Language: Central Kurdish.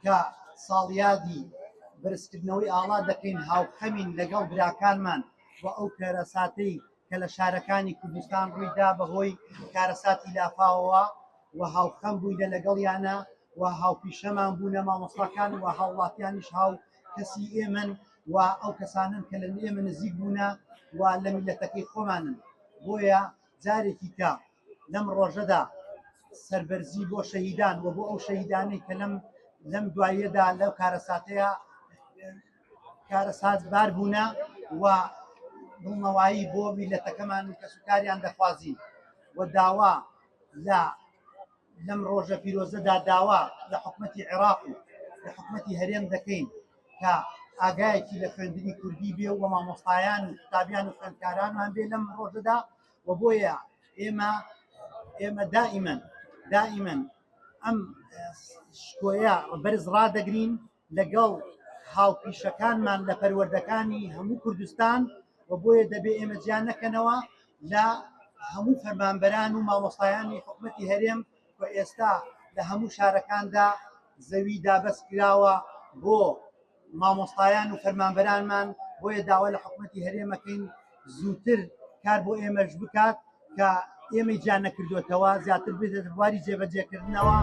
کە ساڵیادی بەرزکردنەوەی ئاڵا دەکەین هاوخەمین لەگەڵ براکانمان و ئەو کارەساتەی کە لە شارەکانی کوردستان ڕوویدا بەهۆی کارەساتی لافاوەوە و هاوخەم بووینە لەگەڵیانە و هاوپیشەمان بوونە مامۆستاکان و هاوڵاتیانیش هاو کەسی ئێمەن و ئەو کەسانن کە لە ئێمە نزیک بوونە و لە میلەتەکەی خۆمانن بۆیە جارێکی کە لەم ڕۆژەدا سەربەرزی بۆ شەهیدان و بۆ ئەو شەهیدانەی کە لەم لەم دواییەدا لەو کارەساتەیە کارەسات بار بوونە و دڵنەوایی بۆ میلەتەکەمان و کەسوکاریان دەخوازین و داوا لە لەم ڕۆژە پیرۆزەدا داوا لە حکومەتی عێراق و لە حکومەتی هەرێم دەکەین کە ئاگایەکی لە خوێندنی کوردی بێ و مامۆستایان و قوتابیان و خوێندکارانمان بێ لەم ڕۆژەدا و بۆیە ئێمە ئێمە دائیمەن دائیمەن ئەم شکۆیە بەرز ڕادەگرین لەگەڵ هاوپیشەکانمان لە پەروەردەکانی هەموو کوردستان و بۆیە دەبێ ئێمە جیان نەکەنەوە لە هەموو فەرمانبەران و مامۆستایانی حکومەتی هەرێم و ئێستا لە هەموو شارەکاندا زەوی دابەست کراوە بۆ مامۆستایان و فەرمانبەرانمان بۆیە داوا لە حکومەتی هەرێمەکەین زووتر کار بۆ ئێمەش بکات کە ئێمەی جیان نەکردوێتەوە زیاتر بێتە بواری جێبەجێکردنەوە.